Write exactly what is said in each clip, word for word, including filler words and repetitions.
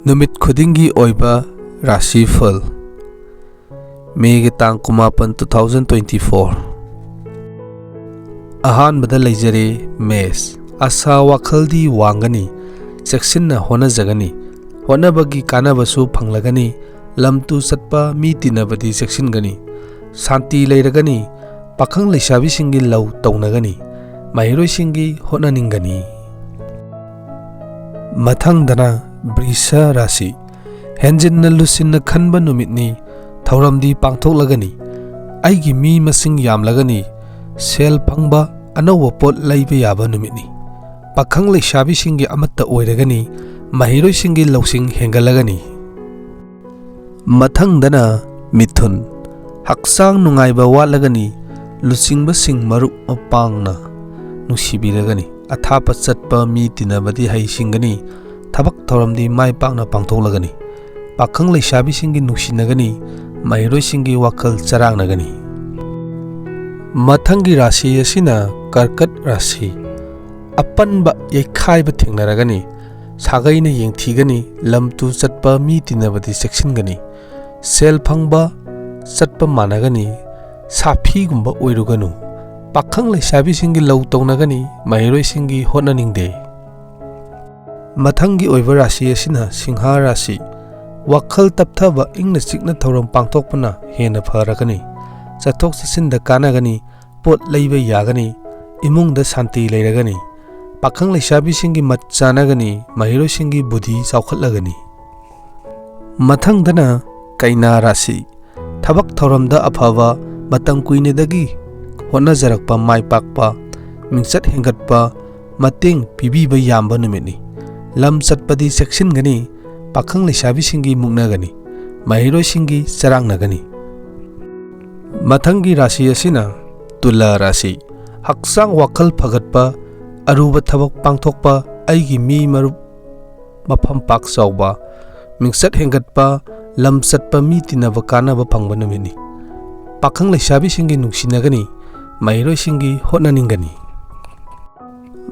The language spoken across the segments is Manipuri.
ꯅꯨꯃꯤꯠ ꯈꯨꯗꯤꯡꯒꯤ ꯑꯣꯏꯕ ꯔꯥꯁꯤꯐꯜ꯫ ꯃꯦꯒꯤ ꯇꯥꯡ ꯀꯨꯟꯃꯥꯄꯟ, two thousand twenty-four꯫ ꯑꯍꯥꯟꯕꯗ ꯂꯩꯖꯔꯦ ꯃꯦꯁ꯫ ꯑꯁꯥ ꯋꯥꯈꯜꯗꯤ ꯋꯥꯡꯒꯅꯤ, ꯆꯦꯛꯁꯤꯟꯅ ꯍꯣꯠꯅꯖꯒꯅꯤ꯫ ꯍꯣꯠꯅꯕꯒꯤ ꯀꯥꯟꯅꯕꯁꯨ ꯐꯪꯂꯒꯅꯤ꯫ ꯂꯝ ꯇꯨ ꯆꯠꯄ ꯃꯤ ꯇꯤꯟꯅꯕꯗꯤ ꯆꯦꯛꯁꯤꯟꯒꯅꯤ꯫ ꯁꯥꯟꯇꯤ ꯂꯩꯔꯒꯅꯤ꯫ ꯄꯥꯈꯪ ꯂꯩꯁꯥꯕꯤꯁꯤꯡꯒꯤ ꯂꯧ ꯇꯧꯅꯒꯅꯤ꯫ ꯃꯍꯩꯔꯣꯏꯁꯤꯡꯒꯤ ꯍꯣꯠꯅꯅꯤꯡꯒꯅꯤ꯫ ꯃꯊꯪꯗꯅ ꯕ꯭ꯔꯤꯁ ꯔꯥꯁꯤ꯫ ꯍꯦꯟꯖꯤꯟꯅ ꯂꯨꯁꯤꯟꯅ ꯈꯟꯕ ꯅꯨꯃꯤꯠꯅꯤ꯫ ꯊꯧꯔꯝꯗꯤ ꯄꯥꯡꯊꯣꯛꯂꯒꯅꯤ꯫ ꯑꯩꯒꯤ ꯃꯤ ꯃꯁꯤꯡ ꯌꯥꯝꯂꯒꯅꯤ꯫ ꯁꯦꯜ ꯐꯪꯕ, ꯑꯅꯧꯕ ꯄꯣꯠ ꯂꯩꯕ ꯌꯥꯕ ꯅꯨꯃꯤꯠꯅꯤ꯫ ꯄꯥꯈꯪ ꯂꯩꯁꯥꯕꯤꯁꯤꯡꯒꯤ ꯑꯃꯠꯇ ꯑꯣꯏꯔꯒꯅꯤ꯫ ꯃꯍꯩꯔꯣꯏꯁꯤꯡꯒꯤ ꯂꯧꯁꯤꯡ ꯍꯦꯟꯒꯠꯂꯒꯅꯤ꯫ ꯃꯊꯪꯗꯅ ꯃꯤꯊꯨꯟ꯫ ꯍꯛꯆꯥꯡ ꯅꯨꯡꯉꯥꯏꯕ ꯋꯥꯠꯂꯒꯅꯤ꯫ ꯂꯨꯆꯤꯡꯕꯁꯤꯡ ꯃꯔꯨꯞ ꯃꯄꯥꯡꯅ ꯅꯨꯡꯁꯤꯕꯤꯔꯒꯅꯤ꯫ ꯑꯊꯥꯞꯄ ꯆꯠꯄ ꯃꯤ ꯇꯤꯟꯅꯕꯗꯤ ꯍꯩꯁꯤꯡꯒꯅꯤ꯫ ꯊꯕꯛ ꯊꯧꯔꯝꯗꯤ ꯃꯥꯏ ꯄꯥꯛꯅ ꯄꯥꯡꯊꯣꯛꯂꯒꯅꯤ꯫ ꯄꯥꯈꯪ ꯂꯩꯁꯥꯕꯤꯁꯤꯡꯒꯤ ꯅꯨꯡꯁꯤꯅꯒꯅꯤ꯫ ꯃꯍꯩꯔꯣꯏꯁꯤꯡꯒꯤ ꯋꯥꯈꯜ ꯆꯔꯥꯡꯅꯒꯅꯤ꯫ ꯃꯊꯪꯒꯤ ꯔꯥꯁꯤ ꯑꯁꯤꯅ ꯀꯔꯀꯠ ꯔꯥꯁꯤ꯫ ꯑꯄꯟꯕ ꯌꯩꯈꯥꯏꯕ ꯊꯦꯡꯅꯔꯒꯅꯤ꯫ ꯁꯥꯒꯩꯅ ꯌꯦꯡꯊꯤꯒꯅꯤ꯫ ꯂꯝ ꯇꯨ ꯆꯠꯄ ꯃꯤ ꯇꯤꯟꯅꯕꯗꯤ ꯆꯦꯛꯁꯤꯟꯒꯅꯤ꯫ ꯁꯦꯜ ꯐꯪꯕ ꯆꯠꯄ ꯃꯥꯟꯅꯒꯅꯤ꯫ ꯁꯥꯐꯤꯒꯨꯝꯕ ꯑꯣꯏꯔꯨꯒꯅꯨ꯫ ꯄꯥꯈꯪ ꯂꯩꯁꯥꯕꯤꯁꯤꯡꯒꯤ ꯂꯧ ꯇꯧꯅꯒꯅꯤ꯫ ꯃꯍꯩꯔꯣꯏꯁꯤꯡꯒꯤ ꯍꯣꯠꯅꯅꯤꯡꯗꯦ꯫ ꯃꯊꯪꯒꯤ ꯑꯣꯏꯕ ꯔꯥꯁꯤ ꯑꯁꯤꯅ ꯁꯤꯡꯍꯥ ꯔꯥꯁꯤ꯫ ꯋꯥꯈꯜ ꯇꯞꯊꯕ, ꯏꯪꯅ ꯆꯤꯛꯅ ꯊꯧꯔꯝ ꯄꯥꯡꯊꯣꯛꯄꯅ ꯍꯦꯟꯅ ꯐꯔꯒꯅꯤ꯫ ꯆꯠꯊꯣꯛ ꯆꯠꯁꯤꯟꯗ ꯀꯥꯟꯅꯒꯅꯤ꯫ ꯄꯣꯠ ꯂꯩꯕ ꯌꯥꯒꯅꯤ꯫ ꯏꯃꯨꯡꯗ ꯁꯥꯟꯇꯤ ꯂꯩꯔꯒꯅꯤ꯫ ꯄꯥꯈꯪ ꯂꯩꯁꯥꯕꯤꯁꯤꯡꯒꯤ ꯃꯠ ꯆꯥꯅꯒꯅꯤ꯫ ꯃꯍꯩꯔꯣꯏꯁꯤꯡꯒꯤ ꯕꯨꯙꯤ ꯆꯥꯎꯈꯠꯂꯒꯅꯤ꯫ ꯃꯊꯪꯗꯅ ꯀꯩꯅꯥ ꯔꯥꯁꯤ꯫ ꯊꯕꯛ ꯊꯧꯔꯝꯗ ꯑꯐꯕ, ꯃꯇꯝ ꯀꯨꯏꯅꯗꯒꯤ ꯍꯣꯠꯅꯖꯔꯛꯄ ꯃꯥꯏ ꯄꯥꯛꯄ, ꯃꯤꯡꯆꯠ ꯍꯦꯟꯒꯠꯄ, ꯃꯇꯦꯡ ꯄꯤꯕꯤꯕ ꯌꯥꯝꯕ ꯅꯨꯃꯤꯠꯅꯤ꯫ ꯂꯝ ꯆꯠꯄꯗꯤ ꯆꯦꯛꯁꯤꯟꯒꯅꯤ꯫ ꯄꯥꯈꯪ ꯂꯩꯁꯥꯕꯤꯁꯤꯡꯒꯤ ꯃꯨꯛꯅꯒꯅꯤ꯫ ꯃꯍꯩꯔꯣꯏꯁꯤꯡꯒꯤ ꯆꯔꯥꯡꯅꯒꯅꯤ꯫ ꯃꯊꯪꯒꯤ ꯔꯥꯁꯤ ꯑꯁꯤꯅ ꯇꯨꯂꯥ ꯔꯥꯁꯤ꯫ ꯍꯛꯆꯥꯡ ꯋꯥꯈꯜ ꯐꯒꯠꯄ, ꯑꯔꯨꯕ ꯊꯕꯛ ꯄꯥꯡꯊꯣꯛꯄ, ꯑꯩꯒꯤ ꯃꯤ ꯃꯔꯨꯞ ꯃꯐꯝ ꯄꯥꯛ ꯆꯥꯎꯕ, ꯃꯤꯡꯆꯠ ꯍꯦꯟꯒꯠꯄ, ꯂꯝ ꯆꯠꯄ ꯃꯤ ꯇꯤꯟꯅꯕ ꯀꯥꯟꯅꯕ ꯐꯪꯕ ꯅꯨꯃꯤꯠꯅꯤ꯫ ꯄꯥꯈꯪ ꯂꯩꯁꯥꯕꯤꯁꯤꯡꯒꯤ ꯅꯨꯡꯁꯤꯅꯒꯅꯤ꯫ ꯃꯍꯩꯔꯣꯏꯁꯤꯡꯒꯤ ꯍꯣꯠꯅꯅꯤꯡꯒꯅꯤ꯫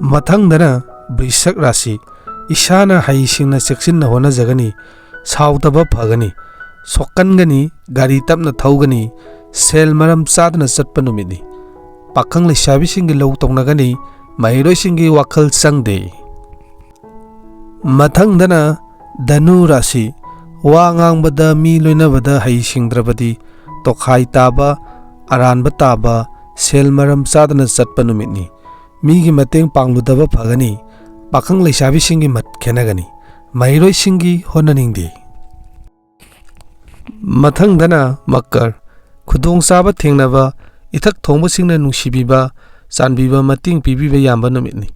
ꯃꯊꯪꯗꯅ ꯕ꯭ꯔꯤꯁꯛ ꯔꯥꯁꯤ꯫ ꯏꯁꯥꯅ ꯍꯩꯁꯤꯡꯅ ꯆꯦꯛꯁꯤꯟꯅ ꯍꯣꯠꯅꯖꯒꯅꯤ꯫ ꯁꯥꯎꯗꯕ ꯐꯒꯅꯤ꯫ ꯁꯣꯛꯀꯟꯒꯅꯤ꯫ ꯒꯥꯔꯤ ꯇꯞꯅ ꯊꯧꯒꯅꯤ꯫ ꯁꯦꯜ ꯃꯔꯝ ꯆꯥꯗꯅ ꯆꯠꯄ ꯅꯨꯃꯤꯠꯅꯤ꯫ ꯄꯥꯈꯪ ꯂꯩꯁꯥꯕꯤꯁꯤꯡꯒꯤ ꯂꯧ ꯇꯧꯅꯒꯅꯤ꯫ ꯃꯍꯩꯔꯣꯏꯁꯤꯡꯒꯤ ꯋꯥꯈꯜ ꯆꯪꯗꯦ꯫ ꯃꯊꯪꯗꯅ ꯙꯅꯨ ꯔꯥꯁꯤ꯫ ꯋꯥ ꯉꯥꯡꯕꯗ, ꯃꯤ ꯂꯣꯏꯅꯕꯗ ꯍꯩꯁꯤꯡꯗ꯭ꯔꯕꯗꯤ ꯇꯣꯈꯥꯏ ꯇꯥꯕ, ꯑꯔꯥꯟꯕ ꯇꯥꯕ, ꯁꯦꯜ ꯃꯔꯝ ꯆꯥꯗꯅ ꯆꯠꯄ ꯅꯨꯃꯤꯠꯅꯤ꯫ ꯃꯤꯒꯤ ꯃꯇꯦꯡ ꯄꯥꯡꯂꯨꯗꯕ ꯐꯒꯅꯤ꯫ ꯄꯥꯈꯪ ꯂꯩꯁꯥꯕꯤꯁꯤꯡꯒꯤ ꯃꯠ ꯈꯦꯠꯅꯒꯅꯤ꯫ ꯃꯍꯩꯔꯣꯏꯁꯤꯡꯒꯤ ꯍꯣꯠꯅꯅꯤꯡꯗꯦ꯫ ꯃꯊꯪꯗꯅ ꯃꯀꯔ꯫ ꯈꯨꯗꯣꯡꯆꯥꯕ ꯊꯦꯡꯅꯕ, ꯏꯊꯛ ꯊꯣꯡꯕꯁꯤꯡꯅ ꯅꯨꯡꯁꯤꯕꯤꯕ, ꯆꯥꯟꯕꯤꯕ, ꯃꯇꯦꯡ ꯄꯤꯕꯤꯕ ꯌꯥꯝꯕ ꯅꯨꯃꯤꯠꯅꯤ꯫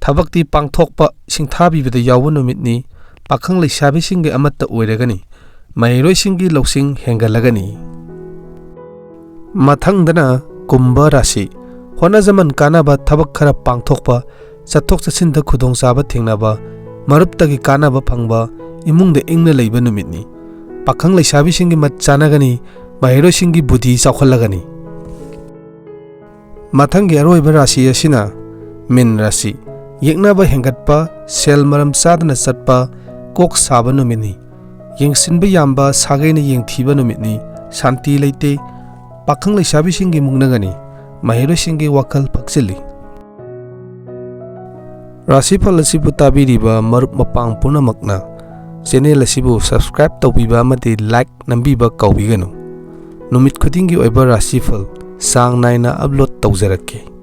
ꯊꯕꯛꯇꯤ ꯄꯥꯡꯊꯣꯛꯄ, ꯁꯤꯡꯊꯥꯕꯤꯕꯗ ꯌꯥꯎꯕ ꯅꯨꯃꯤꯠꯅꯤ꯫ ꯄꯥꯈꯪ ꯂꯩꯁꯥꯕꯤꯁꯤꯡꯒꯤ ꯑꯃꯠꯇ ꯑꯣꯏꯔꯒꯅꯤ꯫ ꯃꯍꯩꯔꯣꯏꯁꯤꯡꯒꯤ ꯂꯧꯁꯤꯡ ꯍꯦꯟꯒꯠꯂꯒꯅꯤ꯫ ꯃꯊꯪꯗꯅ ꯀꯨꯝꯚ ꯔꯥꯁꯤ꯫ ꯍꯣꯠꯅꯖꯃꯟ ꯀꯥꯟꯅꯕ, ꯊꯕꯛ ꯈꯔ ꯄꯥꯡꯊꯣꯛꯄ, ꯆꯠꯊꯣꯛ ꯆꯠꯁꯤꯟꯗ ꯈꯨꯗꯣꯡꯆꯥꯕ ꯊꯦꯡꯅꯕ, ꯃꯔꯨꯞꯇꯒꯤ ꯀꯥꯟꯅꯕ ꯐꯪꯕ, ꯏꯃꯨꯡꯗ ꯏꯪꯅ ꯂꯩꯕ ꯅꯨꯃꯤꯠꯅꯤ꯫ ꯄꯥꯈꯪ ꯂꯩꯁꯥꯕꯤꯁꯤꯡꯒꯤ ꯃꯠ ꯆꯥꯟꯅꯒꯅꯤ꯫ ꯃꯍꯩꯔꯣꯏꯁꯤꯡꯒꯤ ꯕꯨꯙꯤ ꯆꯥꯎꯈꯠꯂꯒꯅꯤ꯫ ꯃꯊꯪꯒꯤ ꯑꯔꯣꯏꯕ ꯔꯥꯁꯤ ꯑꯁꯤꯅ ꯃꯤꯟ ꯔꯥꯁꯤ꯫ ꯌꯦꯛꯅꯕ ꯍꯦꯟꯒꯠꯄ, ꯁꯦꯜ ꯃꯔꯝ ꯆꯥꯗꯅ ꯆꯠꯄ, ꯀꯣꯛ ꯁꯥꯕ ꯅꯨꯃꯤꯠꯅꯤ꯫ ꯌꯦꯡꯁꯤꯟꯕ ꯌꯥꯝꯕ, ꯁꯥꯒꯩꯅ ꯌꯦꯡꯊꯤꯕ ꯅꯨꯃꯤꯠꯅꯤ꯫ ꯁꯥꯟꯇꯤ ꯂꯩꯇꯦ꯫ ꯄꯥꯈꯪ ꯂꯩꯁꯥꯕꯤꯁꯤꯡꯒꯤ ꯃꯨꯛꯅꯒꯅꯤ꯫ ꯃꯍꯩꯔꯣꯏꯁꯤꯡꯒꯤ ꯋꯥꯈꯜ ꯐꯛꯆꯤꯜꯂꯤ꯫ ꯔꯥꯁꯤꯐꯜ ꯑꯁꯤꯕꯨ ꯇꯥꯕꯤꯔꯤꯕ ꯃꯔꯨꯞ ꯃꯄꯥꯡ ꯄꯨꯝꯅꯃꯛꯅ ꯆꯦꯅꯦꯜ ꯑꯁꯤꯕꯨ subscribe ꯇꯧꯕꯤꯕ ꯑꯃꯗꯤ like ꯅꯝꯕꯤꯕ ꯀꯥꯎꯕꯤꯒꯅꯨ꯫ ꯅꯨꯃꯤꯠ ꯈꯨꯗꯤꯡꯒꯤ ꯑꯣꯏꯕ ꯔꯥꯁꯤꯐꯜ ꯆꯥꯡ ꯅꯥꯏꯅ upload ꯇꯧꯖꯔꯛꯀꯦ꯫